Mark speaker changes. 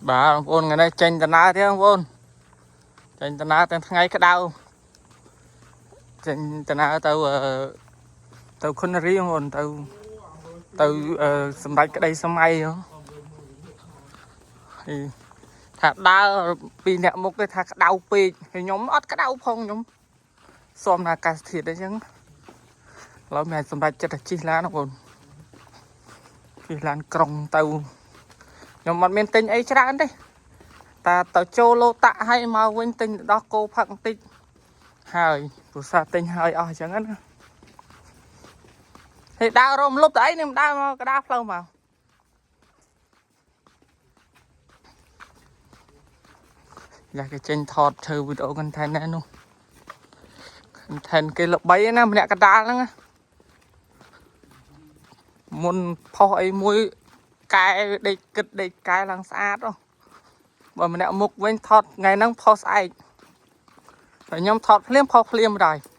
Speaker 1: បាទបងប្អូនថ្ងៃនេះចេញដំណើរទៀតបងប្អូនចេញដំណើរទាំងថ្ងៃក្តៅចេញដំណើរទៅអឺទៅខុនរីបងប្អូនទៅទៅអឺសម្ដេចក្តីសម័យហ៎ហើយថាដើរពីអ្នកមុខគេថាក្តៅពេកហើយខ្ញុំអត់ក្តៅផងខ្ញុំសុំអាកាសធាតុអីចឹងឥឡូវមានសម្រេចចិត្តតែជិះឡានបងប្អូនជិះឡានក្រុងទៅខ្ញុំអត់មានទិញអីច្រើនទេ តាទៅចូលលោតាក់ឲ្យមកវិញទិញដោះគោផឹកបន្តិចហើយព្រោះសាទិញហើយអស់អញ្ចឹងណាហើយដើររមលុបទៅអីនេះមិនដើរមកកដាលផ្លូវមកយ៉ាគេចេញថតធ្វើវីដេអូ content ណែនោះ content គេល្បីណាម្នាក់កដាលហ្នឹងណាមុនផុសអីមួយកែដេកគិតដេកកែឡើងស្អាតហ៎ បើម្នាក់មុខវិញថតថ្ងៃហ្នឹងផុសស្អែកតែខ្ញុំថតភ្លាមផុសភ្លាមដែរ។